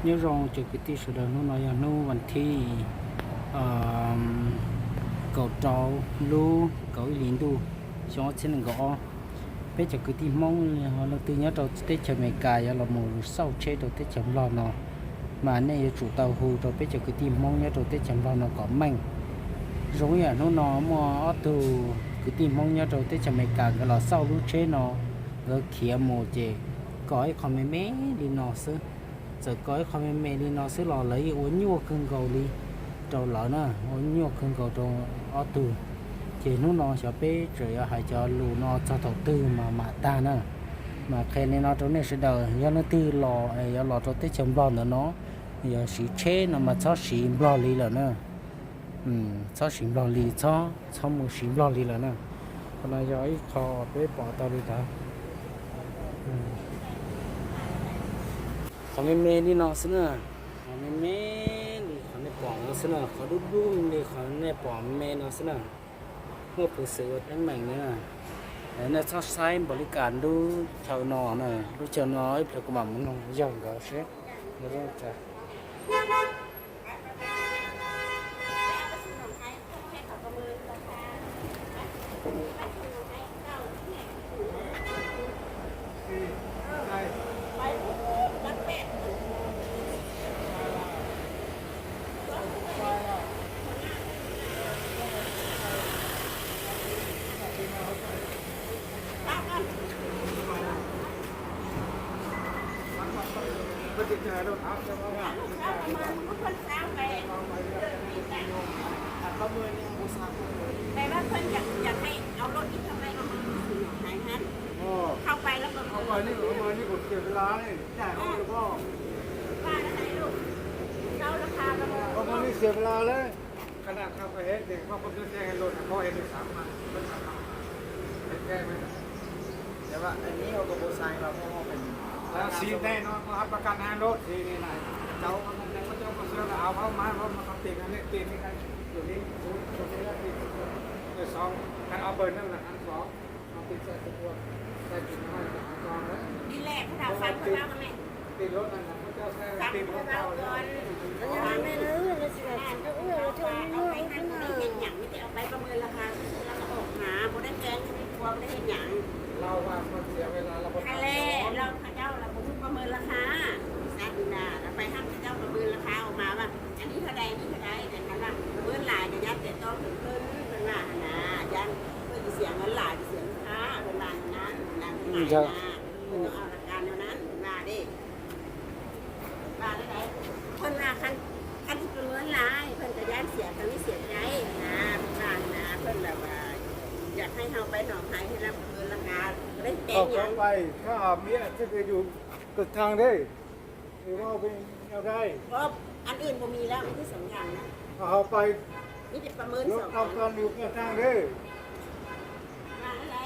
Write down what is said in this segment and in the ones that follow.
Nyob zoo cov kwv tij sawv daws, hnub no yog hnub vas thib kaum rau lub kaum ib hlis ntuj xyoo ob txhiab nees nkaum ob. Peb cov kwv tij Hmoob leej twg nyob rau teb chaws Amelikas yuav los mus xauj tsheb rau teb chaws Nplog no, mas nej yuav tsum tau hu rau peb cov kwv tij Hmoob nyob rau teb chaws Nplog no kom meej. Zoo ib yam hnub no muaj ob tug kwv tij Hmoob nyob rau teb chaws Amelikas nkawd los xauj lub tsheb no, nkawd khiav mus ces kos ib qho me me li no xwb. Txawm kos ib qho me me li no xwb los lawv yeej ua nyuaj kawg nkaus li rau lawv na, ua nyuaj kawg nkaus rau ob tug. Ces hnub no xyov peb tseem yuav hais cov lus no txog thaum twg mas mam tag na. Mas qhia li no rau nej sawv daws, yog leej twg los es yuav los rau teb chaws Nplog ntawm no, yog siv tsheb no mas txhob siv Nplog li lawm na. Txhob siv Nplog li, txhob, txhob mus siv Nplog li lawm na. Qhov no yog ib qho peb pom tau li ntawd. Qhov me me li no xwb na, qhov me me li qhov nej pom no xwb na, qhov dub dub li qhov nej pom me no xwb na. Muaj peev xwm ua teeb meem na. Nej txhob saib npaum li cas lub chaw no na, lub chaw no ib pliag kuv mam mus nug yawg nkawd seb.แปลว่าเพิ่นอยากอยากให้เอารถที่ทำไมเอามาสู่หนองหายหัน เข้าไปแล้วก็ เอาไปนี่เอามานี่ผมเสียเวลาเลยจ่ายเขาเลยพ่อ ว่าอะไรลูก เจ้าราคาประเมิน เอามานี่เสียเวลาเลย ขนาดเขาไปเห็นเด็กว่าคนแจ้งให้รถเขาเห็นสามพัน แต่ว่าอันนี้เขาก็บ่ใส่เราเพราะว่าเป็น แล้วสีแน่นอนเขารับประกันให้รถสีนี่นะเจ้ามันยังไม่เจ้าก็เชื่อเอาเขามาเพราะมันเขาติดอันนี้ติดนี่ไงอยู่นี่ศูนย์ศูนย์นี่ติดเดี๋ยวสองคันเอาเบอร์นั่นแหละคันสองเอาติดใส่ตัวใส่ติดมาให้คันสองเลย นี่แหละเขาถามฟังเขาว่าไง ติดรถนั่นนะเขาเจ้าแค่ ฟัง ติดร เขา ถ เก่า เล่า ก่อน อันนี้ไม่รู้เลยสิครับ เอาไปให้มันไม่เห็นอย่างนี้แต่เอาไปประเมินราคาซื้อแล้วก็ออกมาบ่ได้แพงไม่กลัวบ่ได้เห็นอย่าง เราว่ามันเสียเวลาเราก็ คันแรกเราเขาเจ้าเราบ่รู้ประเมินราคา ซาดูดาเราไปห้ามเขาเจ้าประเมินราคาออกมาว่า อันนี้เท่าใดนี่เท่าใดแต่คันว่าประเมินหลายก็ยัดแต่ต้องถึงเพิ่นเพิ่นว่าหั่นนะยันเพิ่นสิเสียเงินหลายสิเสียลูกค้าเพิ่นว่าหั่นนะนั่นหลายนะเพิ่นต้องเอาหลักการแนวนั้นเพิ่นว่าเด้ ว่าได้ไหนเพิ่นว่าคันคันที่ประเมินหลายเพิ่นก็ย่านเสียทางนี้เสียใจนะเพิ่นว่านะเพิ่นแบบว่าอยากให้เราไปหนองไฮให้เราประเมินราคาเล่นแพงยัง เขาไปถ้าเมียจะไปอยู่กึกทางได้หรือว่าเป็นแนวได้ เพราะอันอื่นบ่มีแล้วมีที่สองอย่างนะ ถ้าเขาไป นี่เป็นประเมินสอง รถทำการอยู่กึกทางได้ ว่าอะไร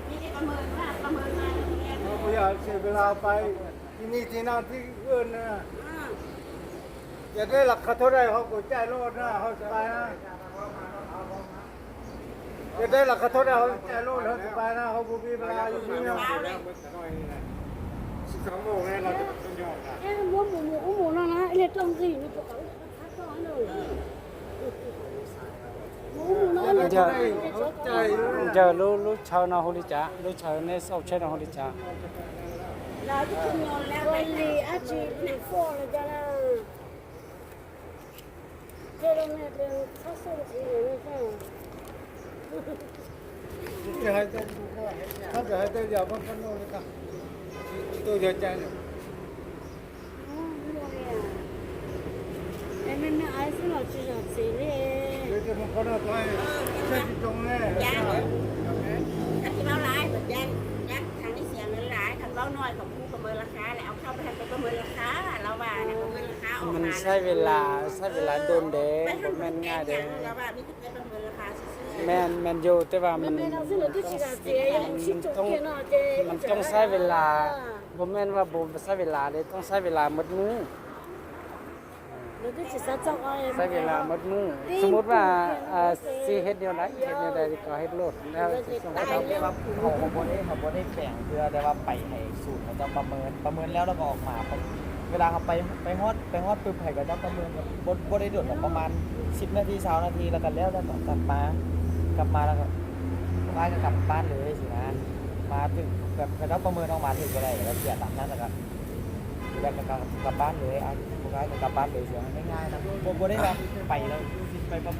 นี่ได้ประเมินว่าประเมินมาแล้วเนี่ย เราไม่อยากเสียเวลาไปที่นี่ที่นั่นที่อื่นนะ อ่า อยากได้ราคาเท่าไหร่เขาก็จ่ายรถนะเขาสบายนะ อยากได้ราคาเท่าไหร่เขาจ่ายรถเขาสบายนะเขาบ่มีเวลาอยู่นี่นะ สิบสองโมงนะเราจะต้องยอมนะ เอ๊ะมันหมูหมูหมูหมูเนาะนะไอ้เรื่องต้องรีบนี่ปกติ Ntawm lub lub chaw no hu li cas? Lub chaw nej xauj tsheb no hu li cas? Lawv twb kuj nyob lawm, Ua li ab tsi plis foj no cas na. Tej lub me pliag txhob xauj ntxiv lawm no cas. Txhob hais tej yam pab pab noj li cas. Tsis tau yog cai lawm. Es me me aiv xwb los tsis zam txim li. Tsis zoo ne. Thằng này xỉa người lái, thằng báo nói không thuประเมินราคา lại ông không phảiประเมินราคา เราว่านะประเมินราคาออกมา มันใช้เวลา ใช้เวลาโดนเด้ บ่แม่นง่ายเด้ เราว่ามีแต่ประเมินราคาซื่อๆ แม่น แม่นอยู่ แต่ว่ามัน มันต้อง มันต้องใช้เวลา บ่แม่นว่าบ่ใช้เวลาเด้ ต้องใช้เวลาหมดมื้อ ใช้เวลาหมดมื้อ สมมุติว่า เอ่อ สิเฮ็ดแนวใด เฮ็ดแนวใดก็เฮ็ดโลด แล้วสิส่งเขาเจ้า แต่ว่าเขาบ่ได้ เขาบ่ได้แบ่งเทื่อ แต่ว่าไปให้ศูนย์เขาเจ้าประเมิน ประเมินแล้ว แล้วก็ออกมา ไป เวลาเขาไปไปฮอดไปฮอดปุ๊บให้เขาเจ้าประเมินแบบบ่บ่ได้โดนหรอกประมาณสิบนาทีซาวนาทีแล้วก็แล้วแล้วก็กลับมากลับมาแล้วก็ไล่ก็กลับบ้านเลยสินะมาถึงแบบเขาเจ้าประเมินออกมาถึงก็ได้แล้วเสียตามนั้นแล้วก็แล้วก็กลับบ้านเลยอ่ะพวกไล่ก็กลับบ้านเลยสินะง่ายๆนะบ่บ่ได้แบบไปแล้วไปประ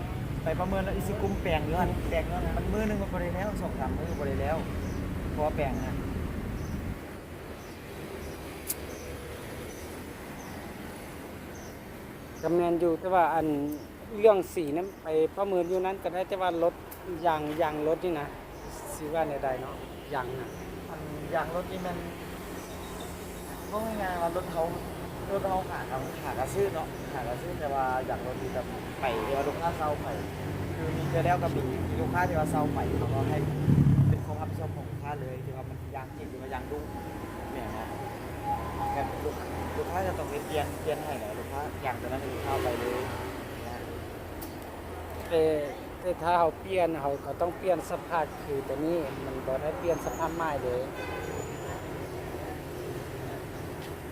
ไปประเมินแล้วอีสิกุมแปลงอยู่หั่นแปลงอยู่หั่นมันมื้อหนึ่งมันบ่ได้แล้วสองสามมื้อบ่ได้แล้วเพราะว่าแปลงนะ ก็แม่นอยู่แต่ว่าอันเรื่องสีนั้นไปประเมินอยู่นั้นก็ได้แต่ว่ารถยางยางรถนี่นะสิว่าแนวใดเนาะยางนะอันยางรถนี่มันก็ง่ายๆว่ารถเขารถเขาหากับหากับซื้อเนาะหากับซื้อแต่ว่ายางรถนี่แบบไปที่ว่าลูกค้าเช่าไปคือมีเจอแล้วก็มีมีลูกค้าที่ว่าเช่าไปเขาก็ให้เป็นความรับผิดชอบของลูกค้าเลยที่ว่ามันยาง จริงๆมันยางดุ้งเนี่ยนะแบบลูกลูกค้าจะต้องไปเปลี่ยนเปลี่ยนให้เหรอลูกค้ายางตัวนั้นลูกค้าเอาไปเลยนะแต่แต่ถ้าเขาเปลี่ยนเขาก็ต้องเปลี่ยนสภาพคือตัวนี้มันบ่ได้เปลี่ยนสภาพใหม่เลย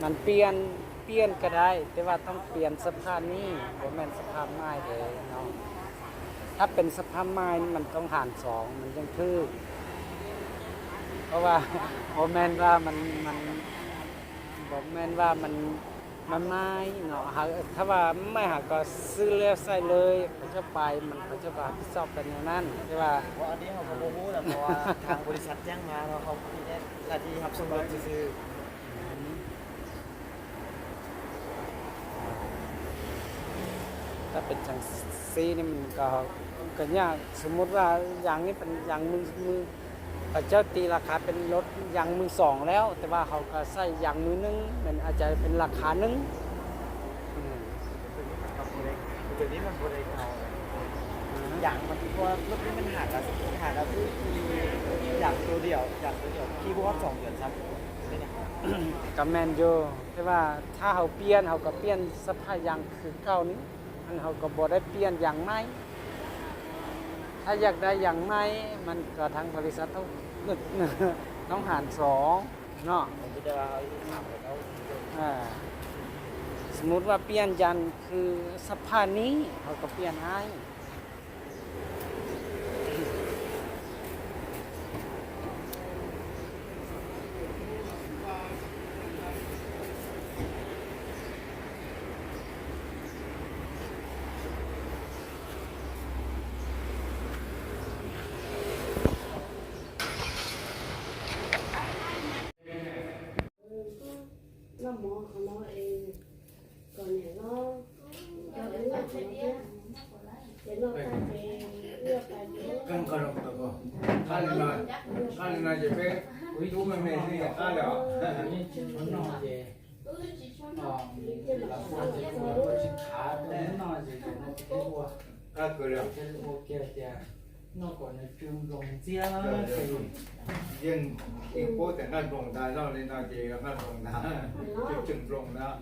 มันเปลี่ยนเปลี่ยนก็ได้แต่ว่าต้องเปลี่ยนสภาพนี้บ่แม่นสภาพใหม่เลยเนาะ ถ้าเป็นสภาพไม้นี่มันต้องหารสองมันยังถูกเพราะว่าบ่แม่นว่ามันมันบ่แม่นว่ามันมันไม้เนาะหาถ้าว่าไม่หาก็ซื้อแล้วใส่เลยเขาจะไปมันเขาจะรับผิดชอบกันอย่างนั้นใช่ป่ะอันนี้เราก็บ่ฮู้แหละเพราะว่าทางบริษัทแจ้งมาเนาะเขามีหน้าที่รับส่งรถซื่อๆ ถ้าเป็นจังซี่นี่มันก็ก็ยากสมมุติว่ายางนี่เป็นยางมือมือเขาเจ้าตีราคาเป็นรถยางมือสองแล้วแต่ว่าเขาก็ใส่ยางมือหนึ่งมันอาจจะเป็นราคาหนึ่งอืม ตัวนี้มันบริการอย่างมันก็รถนี้มันหากระหากระซื้ออย่างตัวเดียวอย่างตัวเดียวขี่บฮอดสองเดือนซ้ำ ก็แม่นอยู่แต่ว่าถ้าเขาเปลี่ยนเขาก็เปลี่ยนสภาพยางคือเก่านี้อันเขาก็บ่ได้เปลี่ยนยางใหม่ถ้าอยากได้ยางใหม่มันก็ทางบริษัทต้องต้องหารสองเนาะสมมุติว่าเปลี่ยนยางคือสภาพนี้เขาก็เปลี่ยนให้ Noj mov qhov no es kom niam hlob coj wb noj qhov no thiab. Ces noj tag ces wb yuav pais tsev. Kab li no, kab li no ces peb ib tug me me xwb qab li os. Qab kawg li os. Yeej yeej paub tias nqaij nploos ntag, noj li no ces nqaij nploos ntag, tseem tseem nploos ntag.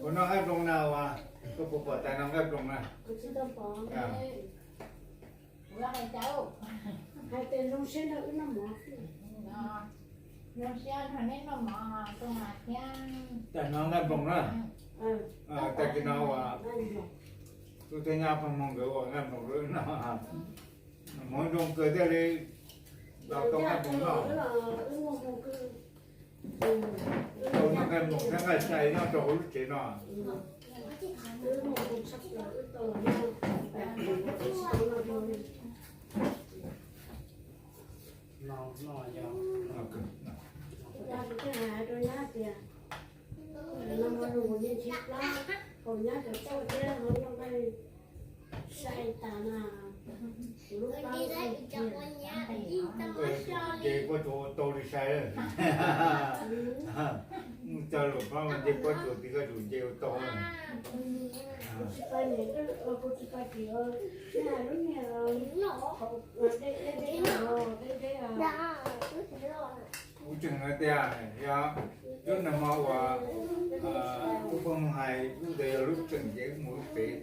Ua no nqaij nploos na, ua koj puas pom tais no nqaij nploos na? Tais no nqaij nploos na, tag kis no ua tub thiab nyab pheej moog nkawd ua nqaij nploos no, hmoov zoo kawg thiaj li tau nqaij nploos noj. Tau noj nqaij nploos thiab nqaij sai nyob rau hauv lub tsev no. Nce koj tau li sai, mus txog lawm pab nce pob tsuas tid koj tsum nce ua tau. Kuv tseem hais tias yog lub nag hmo uas kuv pheej hais lub ntawd yog lub tseem ces wb mus lub pem,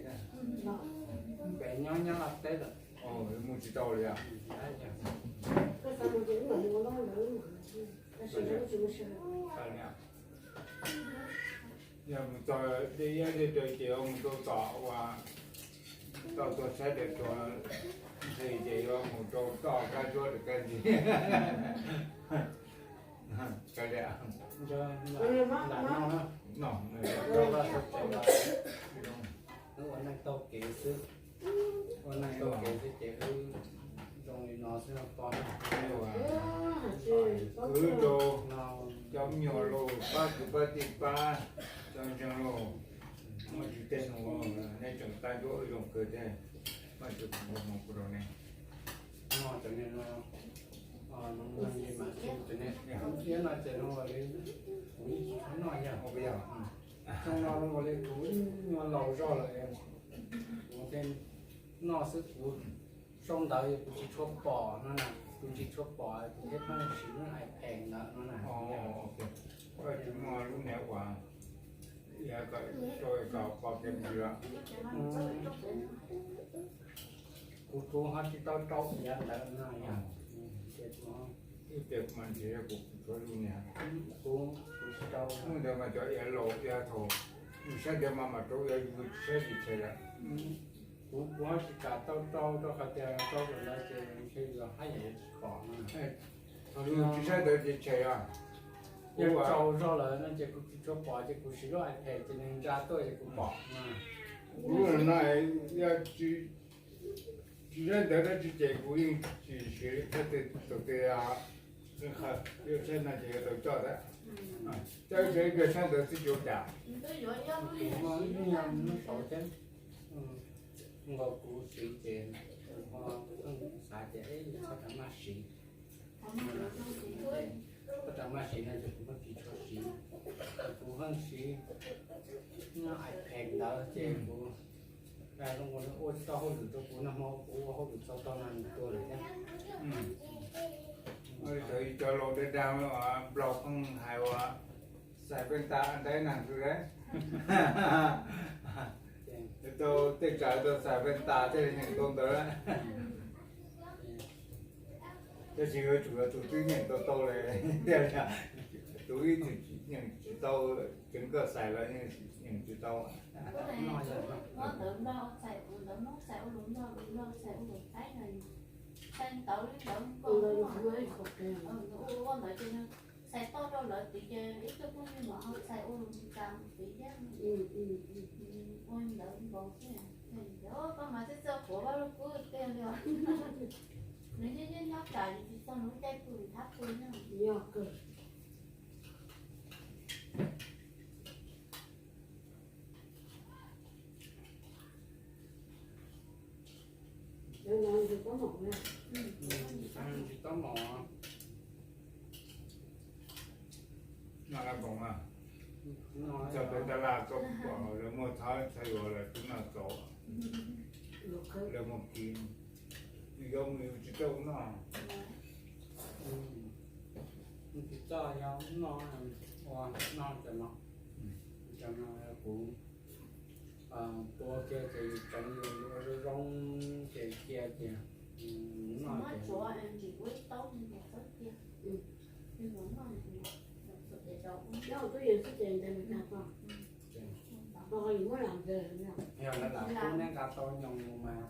pem nyob nyob teb lawm, mus tsis tau li os. Yog mus txog dej iab dej rau ces yuav mus rau tom uas tau tuag saib daim tuag ntxhi ces yuav mus rau toj kab tsuab rau kab ntxhi. Kav liam. No, wb ua neej taug kev xwb, ua neej taug kev xwb ces wb zoo li no xwb pog. Kwv rau cov me nyuam los pab kwv pab tij pab cov ntseeg los, Vajtswv tej no nej tseem tab ncuab wb zoo kawg thiab, Vajtswv kuv rau nej. Iab no ces zoo li kuv yeej tsis tshua noj yog, xyoo no zoo li kuv nyuag laus zog lawm, kuv noj xwb, kuv sau ntawv kuv tsis tshua pom no na, kuv tsis tshua pom, kuv thiaj pheej siv lub iPad ntawd no na. Lub niag uas kom pom kev ntsis. Kuv, kuv ho tsis tau rau iav ntawd no yog, ib pliag kuv mam ntsia kuv tshuav lub niag, kuv, kuv tsis tau. Hnub ntawd mas cov iav laus iav thaum yus saib ntawd mas mam rau iav, yus tsis saib ces tshem lawm. Kuv, kuv ho tsis kam tau rau, rau qhov tias rau ntawd ces ntshe yus haj yam yuav tsis pom no. Thaum yus tsis saib ntawd ces tshem os. Yog rau zog lawm no ces kuv tsis tshua pom ces kuv siv lub iPad ces nws ntsa tuaj ces kuv pom. Kuv no yog tsis saib ntawv dab tsi ces kuv yeej tsis siv li, thaum twg saib no ces yuav tau coj thiab. Coj ib pliag saib ntawv xwb tsis ua cas. Kuv ho ib nyuag nyob saud thiab, nkaus kuv siv ces kuv ho xav tias txhob rau maj siv, txhob rau maj siv no ces kuv pheej tsis tshua siv, kuv pheej siv iPad ntawd ces kuv ua tsis tau hauj lwm rau kuv, nag hmo kuv ua hauj lwm txog tog nag nws tuag lawm thiab. Thaum cov laus dag dag Nplog pheej hais ua xais peb tas ntaib nag ntws, tau tej tsam tau xais peb tas thiaj li nyeem tau ntawv. Tab sis yuav tsum yog tus twb nyeem tau tau lawm tiag, tus ib txwm nyeem tsis tau, tseev koj xais los nyeem tsis tau. Xais ntawv li ntawd, ua ntawv ces xais toj rau lawv tid ces ib tug phooj ywg mam ho xais ua lus Meskas mus tid thiab. Ua ntawv nkaus xwb. Koj mas txawj txawj quav Vaj Lug Kub tiag li os. Nws yeej yeej nyob tsam yus tsis txog nws lub caij pw nws thab pw na. Yog kawg. Tsis tau mom. Txog pem tab laj koj pom lawv muag txhab txhab yuav lawv twb noj txaus, lawv muag kiv, yus yuav mus yus tsis tau noj. Tsis txawj yog noj, ua noj cov no, cov no kuv tua kiag ces yus tseev yus ua zoo zoo ces cia ces noj ces. Yog lawv lam pub neb nqa tau nyoos mus mas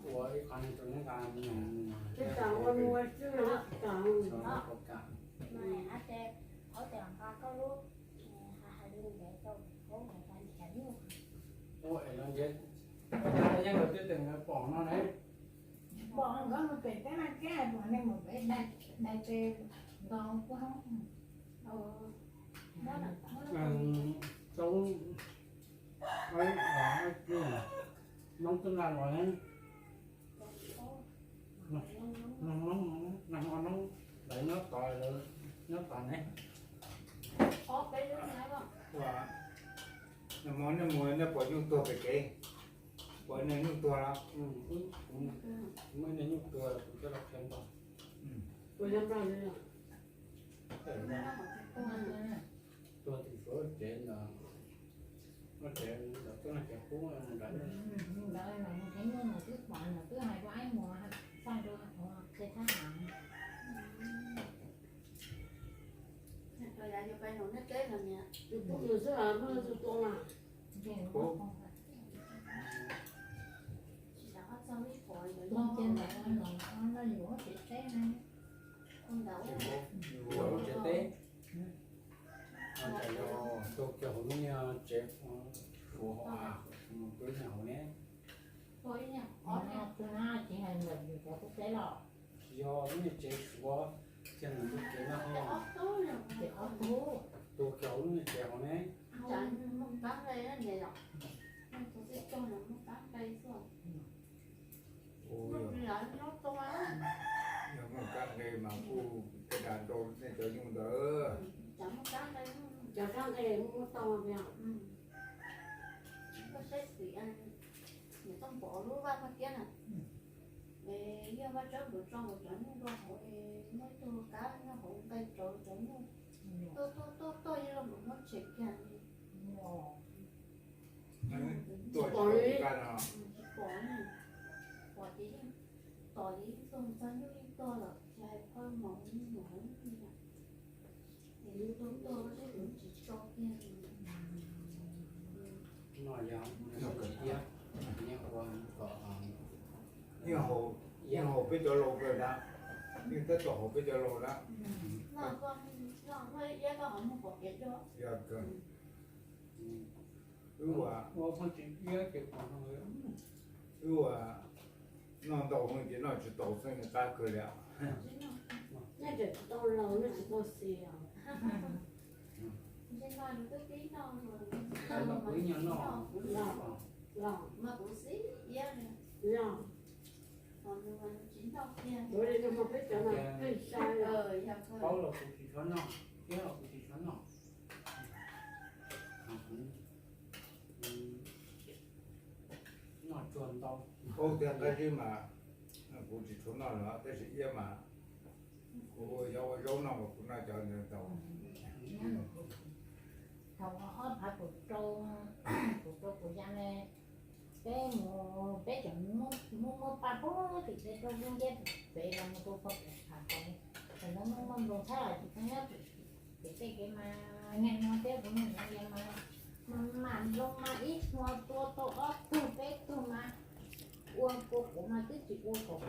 kuv ua ib qho neeg rau neb nqa nyoos mus mas. Ua es no ntiav, yeej lawv twb teem pom no ne. Pom nkawd mus pem teb na, keb hais pom nej mus pem dai tes nto kuj hoob. Tau, Hmoob twb nqa los, nag hmo Hmoob lawv nyob tod, lawv nyob tod ne. Nag hmo nej mus nej pom nyuj tuag pem kev, pom nej nyuj tuag los? Muaj ib niag nyuj tuag kuv coj los qhia npog. Tuag tim Suav tsev ntawd, ua tsev ntawd tuaj no ces pub nrad. Ntawd los nws qhia nyuj, nws twb pom, nws twb hais rau Aib Muas, txog rau qhia thab ham. Yog pais nram nej teb no niam, tus tub nws xwb los muaj tus tua mas. Tsis tas qhov txog lub pov, tus ntawd no yuav tsev teb na. Tus ntawd yuav tsev teb. Tus kiag hauv lub niag tsev Suav hauv a, mus pw niag hauv ne. Tus na tsis hais ntawm yus cov tub teb los? Tsis yog lub niag tsev Suav, kiag ntawm ntug kev na ho. Ces ob tug. Tus kiag hauv lub niag tsev hauv ne. Tus tib tug no muaj pab nqe xwb. Yog muaj kab nqe mas kuj tej dag rau nej cov nyuj ntawd. Cov kab nqe muaj tau. Koj saib xwm, niam Tooj Pov lub vaj Vaj Kiab na, yog Vaj Tsawb Npuas tso nkaus cov nyuj rau hauv, muab ib tug kab nyob hauv nqe rau cov nyuj tuaj tuaj tuaj tuaj, yog los muab tshem kiag li. Tsis pom li. Tsis pom, pom ces yeej, tom ces yeej tuag, txog nyuj yeej tuag lawm, tsis hais phaj mos nyuj mos li. Es yus tuag tuag seb kuv tsis tso kiag. No yog iab, iab ua kom, yeej haus peb cov laus kawg na, yeej tab tom haus peb cov laus na. No koj, no iab koj ho muag pom kev dua. Yog kawg. Wb ua, wb ua noj ntau ces noj tsis tau xwb, qab kawg li. Nej tseem tsis tau laus, nej tsis tau xis os. Los, los, kuv li no mas peb cov no pheej sai. Paub los kuv tsis tshua noj, thiab los kuv tsis tshua noj. Noj tsuag ntau. Paub tias qab zib mas kuv tsis tshua noj lawm, tab sis iab mas kuv yog ua zaub noj mas kuv noj cov ntawd tau. Thaum ob phav kaum rau, kaum rau kaum xya ne, peb mus, peb tseem muab muab paj pub tim tej roob dub nciab pem los mus rau pem Phav Kaus. Thaum ntawd muaj muaj nploos thiab los tsis tau nyob pem tej kev mas niaj hnub thiab kuv niaj hnub mas mas nploos mas ib hmo tua tau ob tug peb tug mas ua kua quav mas twb tsis ua kom